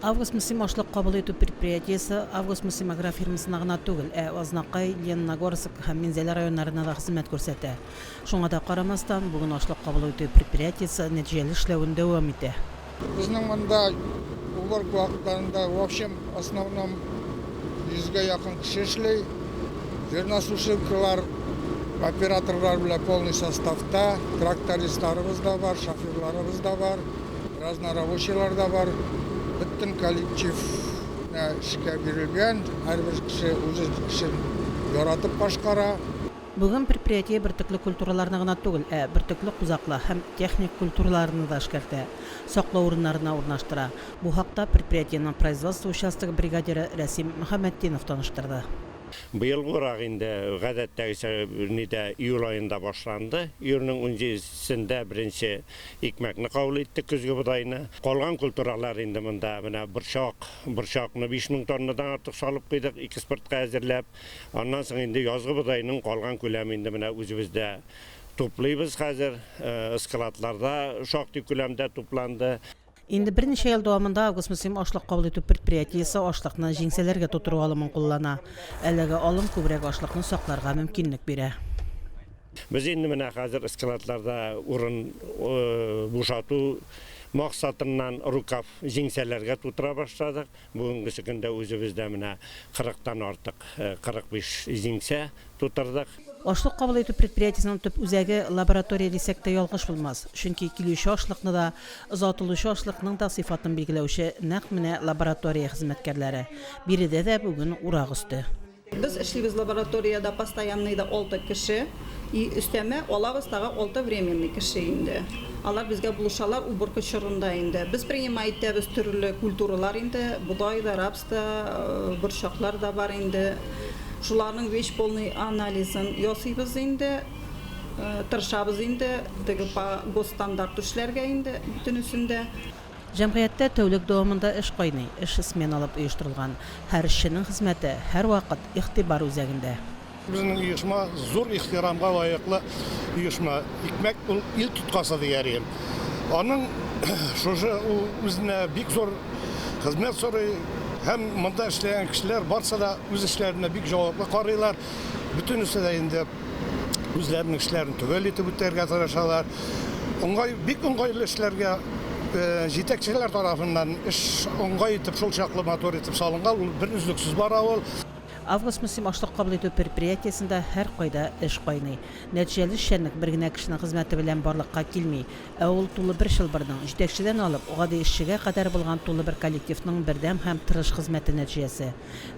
Август-Мөслим ашлык кабул итү предприятиесе Август-Мөслим агрофирмасына гына түгел, ә Азнакай, Лениногорск һәм Минзәлә районнарына да хезмәт күрсәтә. Шуңа да карамастан, бүген ашлык кабул итү предприятиесе нәтиҗәле эшләвен дәвам итә. Безнең монда уборка вакытларында в общем основном йөзгә якын кеше эшли. Зерносушилкалар операторлар белән полный составта, трактористларыбыз да бар, шоферларыбыз да бар, разнорабочийлар да бар. Бөтен коллектив эшкә бирелгән, һәрбер кеше үз эшен яратып башкара. Бүген предприятие бөртекле культураларны гына түгел, ә бөртекле-кузаклы һәм техник культураларны да эшкәртә, саклау урыннарына урнаштыра. Бу хакта предприятиенең производство участогы бригадиры Рәсим Мөхәммәтдинов таныштырды. Быелгы урак инде гадәттәгечә нидә июль аенда башланды. Июльнең унҗидесендә беренче икмәкне кабул иттек, көзге бодайны. Калган культуралар инде монда менә борчак, борчакны 5000 тоннадан артык салып куйдык, экспортка әзерләп. Аннан соң инде язгы бодайның калган күләме инде менә үзебездә туплыйбыз хәзер. Складларда шактый күләмдә тупланды. Инде берничә ел дәвамында Август-Мөслим ашлык кабул итү предприятиесе ашлыкны җиңсәләргә тутыру алымын куллана. Әлеге алым күбрәк ашлыкны сакларга мөмкинлек бирә. Без инде менә хәзер складларда урын бушату максатыннан рукав җиңсәләргә тутыра башладык. Бүгенгесе көндә үзебездә менә кырыктан артык, 45 җиңсә тутырдык. Ашлык кабул итү предприятиесенең төп үзәге, лаборатория дисәк тә ялгыш булмас. Чөнки килүче ашлыкны да, озатылучы ашлыкның да сыйфатын билгеләүче нәкъ менә лаборатория хезмәткәрләре. Биредә дә бүген урак өсте. Без эшлибез лабораториядә постоянныйда алты кеше и өстәмә алабыз тагы алты временный кеше инде. Алар безгә булышалар уборка чорында инде. Без принимать итәбез төрле культуралар инде, бодай да, рапс та, борчаклар да бар инде. Шуларның весь полный анализын ясыйбыз инде, тырышабыз инде теге по госстандарту эшләргә инде бөтенесен дә. Җәмгыятьтә тәүлек дәвамында эш кайный, эш сменалап оештырылган. Һәр эшченең хезмәте һәрвакыт игътибар үзәгендә. Безнең оешма зур ихтирамга лаеклы оешма. Икмәк ул ил тоткасы дияр идем. Аның шушы ул үзенә бик зур хезмәт сорый һәм монда эшләгән кешеләр барсы да үз эшләренә бик җаваплы карыйлар. Бөтенесе дә инде үзләренең эшләрен төгәл итеп үтәргә тырышалар. Уңай, бик уңайлы эшләргә җитәкчеләр тарафыннан эш уңай итеп, шул чаклы матур итеп салынган, ул бер өзлексез бара ул. Август-Мөслим ашлык кабул итү предприятиесендә һәркайда эш кайный. Нәтиҗәле эшчәнлек бер генә кешенең хезмәте белән барлыкка килми, ә ул тулы бер чылбырның, җитәкчедән алып, гади эшчегә кадәр булган тулы бер коллективның бердәм һәм тырыш хезмәте нәтиҗәсе.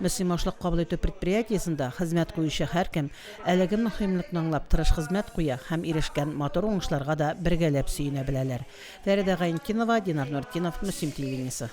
Мөслим ашлык кабул итү предприятиесендә хезмәт куючы һәркем Әлеге мөһимлекне аңлап тырыш хезмәт куя һәм ирешкән матур уңышларга да бергәләп сөенә беләләр. Фәридә Гаенкинова, Динар Нуртдинов, Мөслим телевидениесе.